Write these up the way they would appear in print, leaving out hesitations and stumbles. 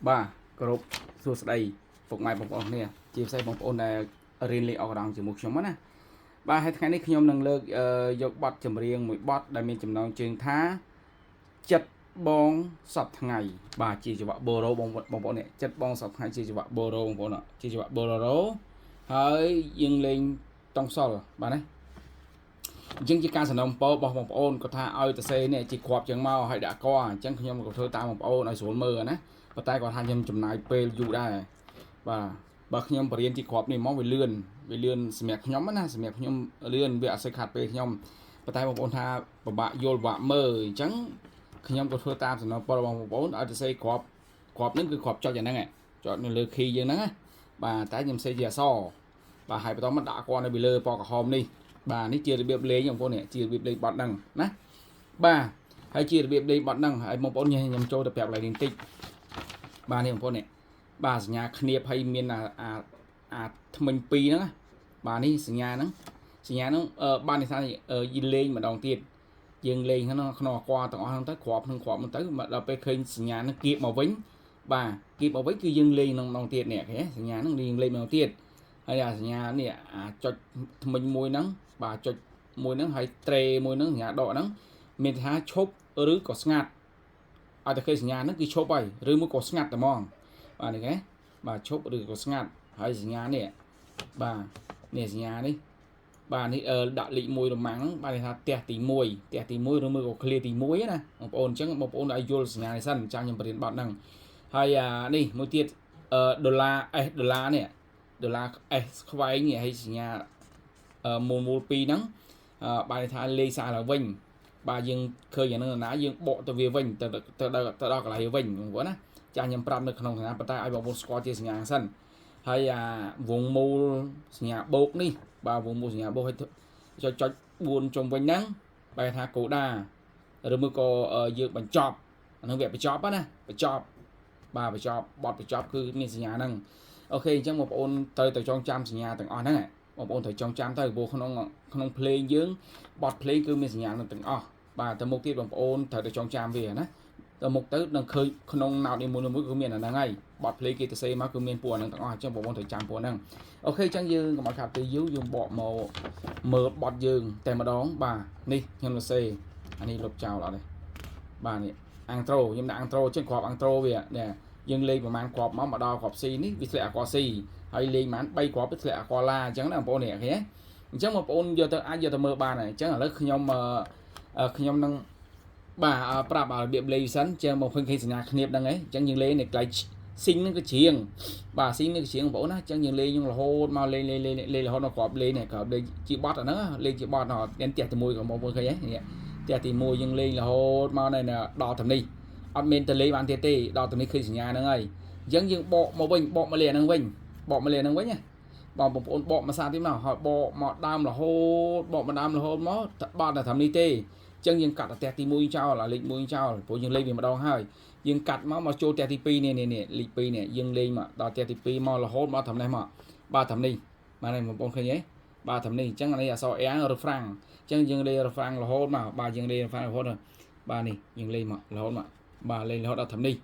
បាទគោរពសួស្តីពុកម៉ែបងប្អូនគ្នាជាពិសេសបងប្អូនដែលរៀនលេងអករងជាមួយខ្ញុំណាបាទហើយថ្ងៃនេះខ្ញុំនឹងលើកយកបទចម្រៀងមួយបទដែលមានចំណងជើងថាចិត្តបងសពថ្ងៃបាទជាចង្វាក់បូរ៉ូបងបងប្អូននេះចិត្តបងសពថ្ងៃជាចង្វាក់បូរ៉ូបងប្អូនជាចង្វាក់បូរ៉ូហើយយើងលេងតុងសល់បាទណាអញ្ចឹងជាការសំណូមពររបស់បងប្អូនគាត់ថាឲ្យតសេនេះជាគ្រាប់ចឹងមកឲ្យដាក់កអញ្ចឹងខ្ញុំក៏ធ្វើតាមបងប្អូនឲ្យស្រួលមើលណាប៉ុន្តែគាត់ថាខ្ញុំចំណាយពេលយូរដែរបាទបើខ្ញុំបរៀនជាគ្រាប់នេះមកវាលឿនវាលឿនសម្រាប់ខ្ញុំណាសម្រាប់ខ្ញុំលឿនវាអត់សូវខាត់ពេលខ្ញុំប៉ុន្តែបងប្អូនថាពិបាកយល់ពិបាកមើលអញ្ចឹងខ្ញុំក៏ធ្វើតាមសំណូមពររបស់បងប្អូនឲ្យតសេគ្រាប់គ្រាប់ហ្នឹងគឺគ្រាប់ចុចអាហ្នឹងចុចនៅលើ key យើងហ្នឹងណាបាទតែខ្ញុំសេជាអក្សរបាទហើយបន្តមកដាក់គាត់នៅពីលើពណ៌ក្រហមនេះបាទនេះជារបៀបលេងបងប្អូននេះជារបៀបលេងបត់ហ្នឹងណាបាទហើយជារបៀបលេងបត់ហ្នឹងហើយបងប្អូនខ្ញុំចូលទៅប្រាប់កន្លែងនេះបន្តិចបាទនេះបងប្អូននេះបាទសញ្ញាគ្នាបហើយមានអាអាអាថ្មិញពីរហ្នឹងណាបាទនេះសញ្ញាហ្នឹងសញ្ញាហ្នឹងបានន័យថាយលេងម្ដងទៀតយើងលេងក្នុងក្នុងអកទាំងអស់ហ្នឹងទៅគ្រាប់ក្នុងគ្រាប់ហ្នឹងទៅដល់ពេលឃើញសញ្ញាហ្នឹងគៀបមកវិញបាទគៀបមកវិញគឺយើងលេងក្នុងម្ដងទៀតនេះឃើញសញ្ញាហ្នឹងយើងលេងម្ដងទៀតហើយអាសញ្ញានេះអាចុចថ្មិញមួយហ្នឹងបាទចុចមួយហ្នឹងហើយត្រេមួយហ្នឹងសញ្ញាដកហ្នឹងមានថាឈប់ឬក៏ស្ងាត់ឲ្យតែឃើញសញ្ញាហ្នឹងគឺឈប់ហើយឬមួយក៏ស្ងាត់តែហ្មងបាទនេះគេបាទឈប់ឬក៏ស្ងាត់ហើយសញ្ញានេះបាទនេះសញ្ញានេះបាទនេះអឺដាក់លេខ1រម៉ាំងហ្នឹងបាទគេថាផ្ទះទី1ផ្ទះទី1ឬមួយក៏ clear ទី1ណាបងប្អូនអញ្ចឹងបងប្អូនឲ្យយល់សញ្ញានេះសិនចាំខ្ញុំបរៀនបទហ្នឹងហើយអានេះមួយទៀតអឺដុល្លារ S ដុល្លារនេះដុល្លារ S ខ្វែងនេះហើយសញ្ញាមូលមូល2ហ្នឹងបាទថាលេខសារឡើងវិញបាទយើងឃើញយ៉ាងហ្នឹងណាយើងបកទៅវាវិញទៅទៅដល់ទៅដល់កន្លែងវិញបងប្អូនណាចាស់ខ្ញុំប្រាប់នៅក្នុងសញ្ញាប៉ុន្តែឲ្យបងប្អូនស្គាល់ជាសញ្ញាសិនហើយអាវងមូលសញ្ញាបូកនេះបាទវងមូលសញ្ញាបូកឲ្យចុចចុច4ជុំវិញហ្នឹងបែរថាកូដាឬមួយក៏យើងបញ្ចប់អាហ្នឹងវាបញ្ចប់ណាបញ្ចប់បាទបញ្ចប់បត់បញ្ចប់គឺមានសញ្ញាហ្នឹង OK អញ្ចឹងបងប្អូនត្រូវតែចងចាំសញ្ញាទាំងអស់ហ្នឹងបងប្អូនត្រូវចងចាំទៅព្រោះក្នុងក្នុងភ្លេងយើងបទភ្លេងគឺមានសញ្ញានឹងទាំងអស់បាទទៅមុខទៀតបងប្អូនត្រូវតែចងចាំវាណាទៅមុខទៅនឹងឃើញក្នុងណោតនីមួយៗគឺមានអាហ្នឹងហើយបទភ្លេងគេទៅសេមកគឺមានពួកអាហ្នឹងទាំងអស់អញ្ចឹងបងប្អូនត្រូវចាំពួកហ្នឹង OK អញ្ចឹងយើងកុំឲ្យខាត់ពេលយូរយើងបកមកមើលបទយើងតែម្ដងបាទនេះខ្ញុំសរសេរអានេះលុបចោលអត់ទេបាទនេះ intro ខ្ញុំដាក់ intro អញ្ចឹងគ្រាប់ intro វានេះយើងលេងប្រហែលគ្រាប់មកមកដល់គ្រាប់ C នេះវាធ្លាក់អក្សរ C ហើយលេងប្រហែល3គ្រាប់វាធ្លាក់អក្សរឡាអញ្ចឹងណាបងប្អូននេះឃើញទេអញ្ចឹងបងប្អូនយកទៅអាចយកទៅមើលបានហើយអញ្ចឹងឥឡូវខ្ញុំខ្ញុំនឹងបាទប្រាប់របៀបលេងសិនជាងមកឃើញឃើញសញ្ញាគ្នាបហ្នឹងឯងអញ្ចឹងយើងលេងនៅកន្លែង sing ហ្នឹងគឺច្រៀងបាទ sing នេះគឺច្រៀងបងប្អូនណាអញ្ចឹងយើងលេងយើងរហូតមកលេងលេងលេងលេងរហូតដល់គ្រាប់លេងនេះគ្រាប់លេងជាបត់អាហ្នឹងលេងជាបត់ដល់ផ្ទះទី1ក៏បងប្អូនឃើញហ៎នេះផ្ទះទី1យើងលេងរហូតមកនៅដល់ត្រឹមនេះអត់មានទៅលេងបានទៀតទេដល់ត្រឹមនេះឃើញសញ្ញាហ្នឹងហើយអញ្ចឹងយើងបកមកវិញបកមកលេងអាហ្នឹងវិញបកមកលេងអាហ្នឹងវិញណាបងប្អូនបកមកសាទៀតមកហើយបកមកដើមរហូតបកមកដើមរហូតមកបាត់តែត្រឹមនេះទេអញ្ចឹងយើងកាត់តែផ្ទះទី1ចោលអាលេខ1ចោលព្រោះយើងលេងវាម្ដងហើយយើងកាត់មកមកចូលផ្ទះទី2នេះនេះនេះលេខ2នេះយើងលេងមកដល់ផ្ទះទី2មករហូតមកត្រឹមនេះមកបាទត្រឹមនេះបាទនេះបងប្អូនឃើញទេបាទត្រឹមនេះអញ្ចឹងអានេះអក្សរ R refrain អញ្ចឹងយើងលេង refrain រហូតមកបាទយើងលេង refrain រហូតបាទនេះយើងលេងមករហូតមកបាទលេងរហូតដល់ត្រឹមនេះ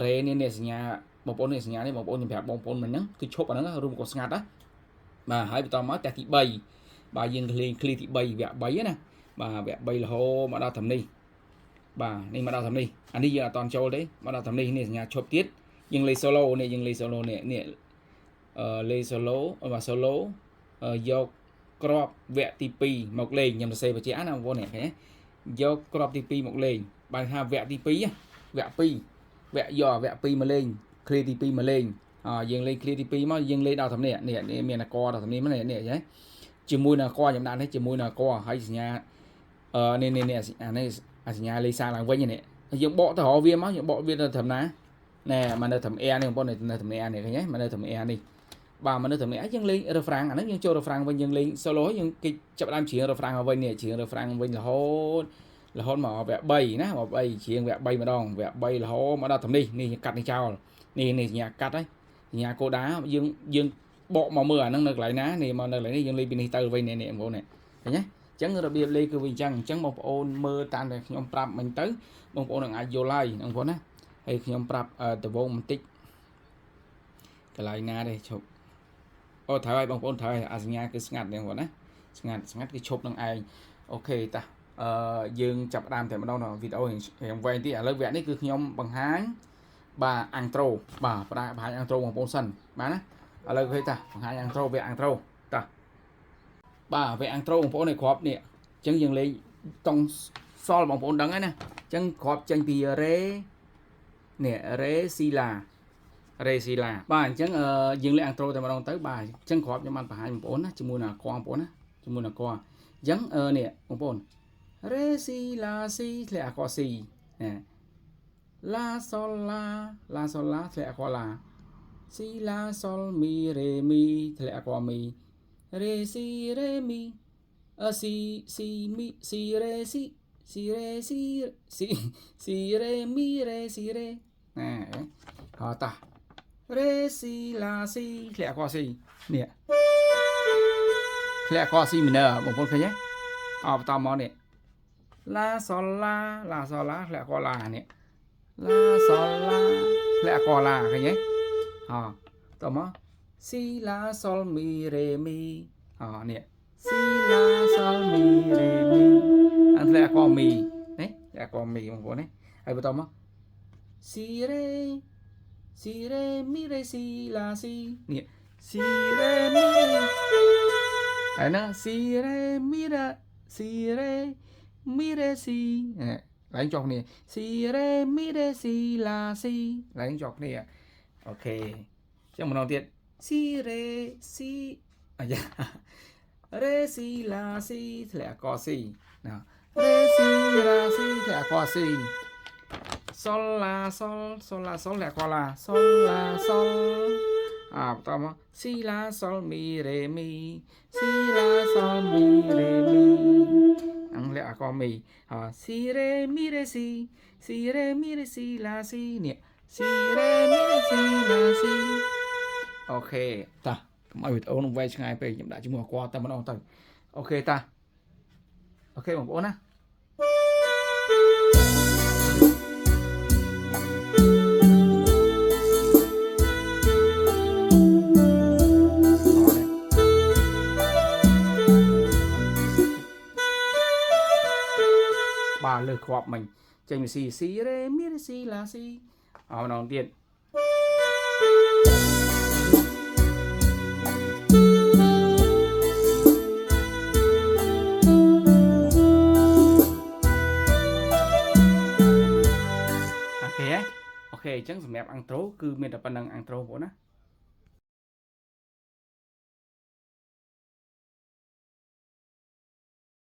រ៉េនេះនេះសញ្ញាបងប្អូននេះសញ្ញានេះបងប្អូនខ្ញុំប្រាប់បងប្អូនមិញហ្នឹងគឺឈប់អាហ្នឹងរួមក៏ស្ងាត់ណាបាទហើយបន្តមកផ្ទះទី3បាទយើងលេងឃ្លីទី3វគ្គ3ណាបាទវគ្គ3រហូតមកដល់ត្រឹមនេះបាទនេះមកដល់ត្រឹមនេះអានេះយើងអត់តន់ចូលទេមកដល់ត្រឹមនេះនេះសញ្ញាឈប់ទៀតយើងលេង solo នេះយើងលេង solo នេះនេះអឺលេង solo បាទ solo យកក្របវគ្គទី2មកលេងខ្ញុំសរសេរបញ្ជាក់ណាបងប្អូននេះឃើញទេយកក្របទី2មកលេងបានថាវគ្គទី2វគ្គ2វគ្គយកវគ្គ2មកលេង ឃ្លាទី2មកលេងអយើងលេងឃ្លាទី2មកយើងលេងដល់ត្រឹមនេះនេះនេះមានអកដល់ត្រឹមនេះនេះនេះហ៎ជាមួយនឹងអកខ្ញុំដាក់នេះជាមួយនឹងអកហើយសញ្ញាអឺនេះនេះនេះអានេះអាសញ្ញាលេខសារឡើងវិញនេះយើងបកទៅរកវាមកយើងបកវាទៅត្រឹមណាណែមកនៅត្រឹម air នេះបងប្អូននៅត្រឹម air នេះឃើញទេមកនៅត្រឹម air នេះបាទមកនៅត្រឹមនេះយើងលេង refrain អាហ្នឹងយើងចូល refrain វិញយើងលេង solo យើងគេចាប់ដើមច្រៀង refrain មកវិញនេះច្រៀង refrain វិញរហូតរហូតមកវគ្គ3ណាមក3ច្រៀងវគ្គ3ម្ដងវគ្គ3រហូតមកដល់ត្រឹមនេះនេះកាត់នេះចោលនេះនេះសញ្ញាកាត់ហើយសញ្ញាកូដាយើងយើងបកមកមើលអាហ្នឹងនៅកន្លែងណានេះមកនៅកន្លែងនេះយើងលេងពីនេះទៅវិញនេះនេះបងប្អូននេះឃើញទេអញ្ចឹងរបៀបលេងគឺវាអញ្ចឹងអញ្ចឹងបងប្អូនមើលតាមតែខ្ញុំប្រាប់មិញទៅបងប្អូននឹងអាចយល់ហើយបងប្អូនណាហ ហើយខ្ញុំប្រាប់ដវងបន្តិចកន្លែងណាទេឈប់អូត្រូវហើយបងប្អូនត្រូវហើយអាសញ្ញាគឺស្ងាត់នេះបងប្អូនណាស្ងាត់ស្ងាត់គឺឈប់នឹងឯង OK តាអឺយើងចាប់ផ្ដើមតែម្ដងដល់វីដេអូរៀងវែងតិចឥឡូវវគ្គនេះគឺខ្ញុំបង្ហាញបាទ intro បាទផ្ដាបង្ហាញ intro បងប្អូនសិនបាទណាឥឡូវឃើញតាបង្ហាញ intro វគ្គ intro តាបាទវគ្គ intro បងប្អូននេះគ្រាប់នេះអញ្ចឹងយើងលេងតង់សល់បងប្អូនដឹងហើយណាអញ្ចឹងគ្រាប់ចេញពីរ៉េនេះរ៉េស៊ីឡារ៉េស៊ីឡាបាទអញ្ចឹងយើងលេង intro តែម្ដងទៅបាទអញ្ចឹងគ្រាប់ខ្ញុំបានបង្ហាញបងប្អូនណាជាមួយនឹងអាកបងប្អូនណាជាមួយនឹងអាកអញ្ចឹងនេះបងប្អូនរ៉េស៊ីឡាស៊ីធ្លាក់អាកស៊ីណាឡាសូឡាឡាសូឡាធ្លាក់អាកឡាស៊ីឡាសូលមីរ៉េមីធ្លាក់អាកមីរ៉េស៊ីរ៉េមីអឺស៊ីស៊ីមីស៊ីរ៉េស៊ីស៊ីរ៉េស៊ីស៊ីស៊ីរ៉េមីរ៉េស៊ីរ៉េណាហោតារ៉េស៊ីឡាស៊ីធ្លាក់អាកស៊ីនេះធ្លាក់អាកស៊ីមីន័របងប្អូនឃើញទេអបន្តមកនេះឡាសូឡាឡាសូឡាធ្លាក់អាកឡានេះឡាសូឡាធ្លាក់អាកឡាឃើញទេអតមកស៊ីឡាសូលមីរ៉េមីអនេះស៊ីឡាសូលមីរ៉េមីអានធ្លាក់អាកមីនេះធ្លាក់អាកមីបងប្អូននេះហើយបន្តមកស៊ីរ៉េស៊ីរ៉េមីរ៉េស៊ីឡាស៊ីនេះស៊ីរ៉េមីរ៉េហើយណាស៊ីរ៉េមីរ៉ាស៊ីរ៉េមីរ៉េស៊ីឡើងចុះគ្នាស៊ីរ៉េមីរ៉េស៊ីឡាស៊ីឡើងចុះគ្នា OK ចឹងម្ដងទៀតស៊ីរ៉េស៊ីអាយ៉ារ៉េស៊ីឡាស៊ីធ្លាក់កស៊ីណារ៉េស៊ីឡាស៊ីធ្លាក់កស៊ីសូលឡាសូលសូលឡាសូលធ្លាក់កឡាសូលឡាសូលអាបន្តមកស៊ីឡាសូលមីរ៉េមីស៊ីឡាសូលមីរ៉េមីអង្លាក់កមីអស៊ីរ៉េមីរ៉េស៊ីស៊ីរ៉េមីរ៉េស៊ីឡាស៊ីនេះស៊ីរ៉េមីរ៉េស៊ីឡាស៊ី OK តាកុំឲ្យវីដេអូនឹងវែងឆ្ងាយពេកខ្ញុំដាក់ជាមួយគាត់តែម្ដងទៅ OK តា OK បងប្អូនណាបាទលើគ្រាប់មិញចេញពីស៊ីស៊ីរ៉េមីរ៉េស៊ីឡាស៊ីអម្ដងទៀត OK OK អញ្ចឹងសម្រាប់ intro គឺមានតែប៉ុណ្្នឹង intro បងប្អូនណា